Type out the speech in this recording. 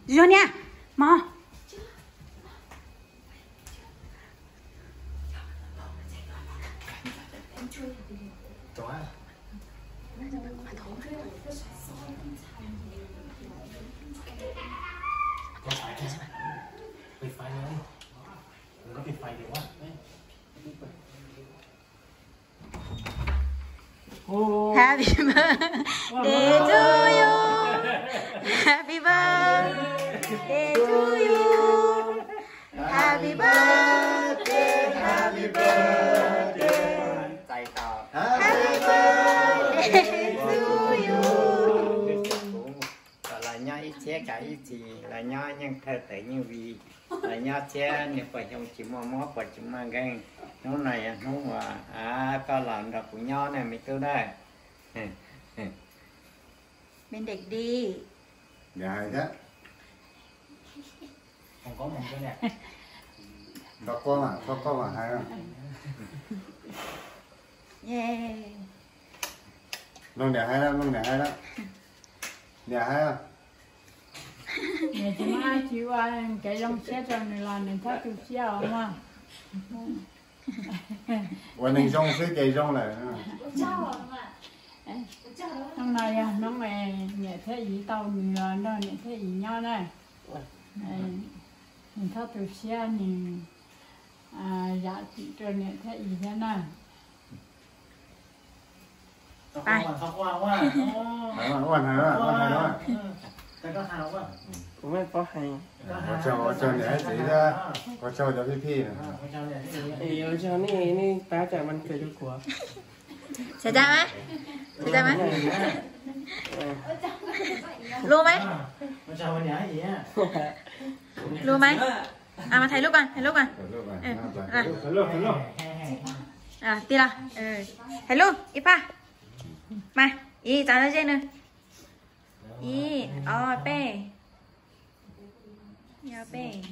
Yog niam, mog. Happy birthday to you. Happy birthday to you. Happy birthday, happy birthday. Happy birthday to you. Kom los nyob ib txhiab kav ib txhis, los nyob yeej thawj tawm yeej vim, los nyob txhiab niag pos xyoo tsis muaj mob pos tsis muaj nkeeg. Hnub no yog hnub uas koj los nrog kuv nyob na me tub na. Me ntev di. Nrog koj mas, koj koj mas hais. Mloog niam hais lawm, mloog niam hais lawm. Niam hais. Nws tsis muaj dab tsi ua kev zoo siab rau nws los nws txhob tu siab os mog. Ua neeg zoo xwb ces zoo lawm. Hnub no yog hnub niam thiab txiv tau nws los nrog niam thiab txiv nyob na. Nws txhob tu siab, nws zam txim rau niam thiab txiv thiab na. Ua tsaug, ua tsaug niam thiab txiv, ua tsaug cov phij phij. Ua tsaug nej, nej pab cam mas kawg rau kuv. Xav cam mas, xav cam mas. Lus mas, lus mas. Mas thais lub ko, thais lub ko. Tis los, thais lub ib phaj. Mas ib, txav zej nws. Ib, ob, peb. Ib, ob, peb.